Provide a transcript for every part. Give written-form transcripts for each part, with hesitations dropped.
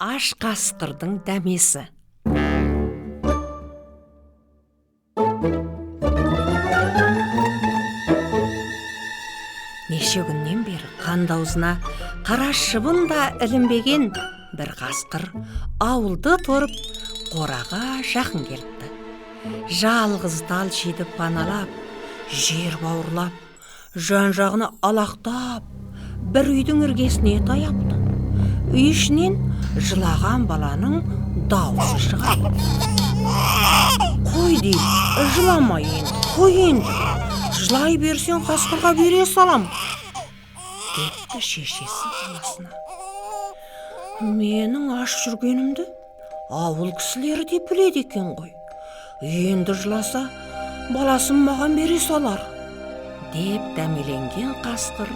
Аш қасқырдың дәмесі. Неше күннен бері қанды аузына қара шыбын да ілінбеген бір қасқыр ауылды торып қораға жақын келіпті. Жалғыз тал шиді паналап, жер бауырлап, жан-жағына алақтап, бір үйдің іргесіне таяпты. Үй ішінен жылаған баланың даусы шығады. Қой деймін, жылама енді, қой енді. Жылай берсең қасқырға бере салам, депті шешесі баласына. Менің аш жүргенімді ауыл кісілері де біледі екен ғой. Енді жыласа, баласын маған бере салар, деп дәмеленген қасқыр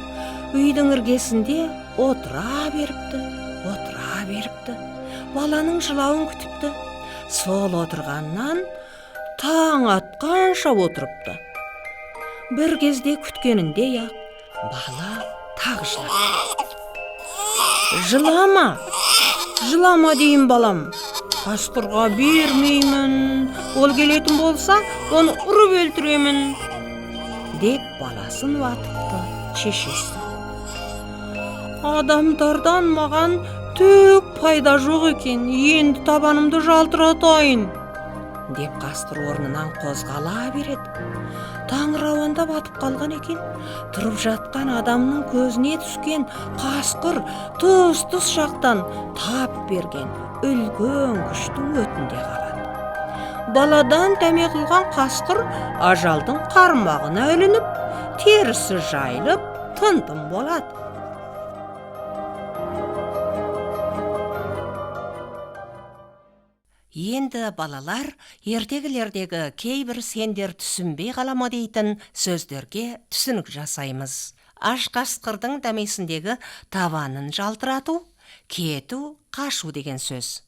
үйдің іргесінде отыра беріпті, отыра беріпті. Баланың жылауын күтіпті. Сол отырғаннан таң атқанша отырыпты. Бір кезде күткенінде-ақ бала тағы жылапты. Жылама, жылама дейін балам. Қасқырға бермеймін, ол келетін болса, оны ұрып өлтіремін, деп баласын уатыпты шешесі. Адамдардан маған түк пайда жоқ екен, енді табанымды жалтыратайын, деп қасқыр орнынан қозғала береді. Таң рауандап атып қалған екен. Тұрып жатқан адамның көзіне түскен қасқыр тұс-тұс жақтан тап берген үлкен күштің өтінде қалады. Баладан дәме қылған қасқыр ажалдың қармағына ілініп, терісі жайылып, тын-тын болады. Енді балалар, ертегілердегі кейбір сендер түсінбей қалама дейтін сөздерге түсінік жасаймыз. Аш қасқырдың дәмесіндегі табанын жалтырату, кету, қашу деген сөз.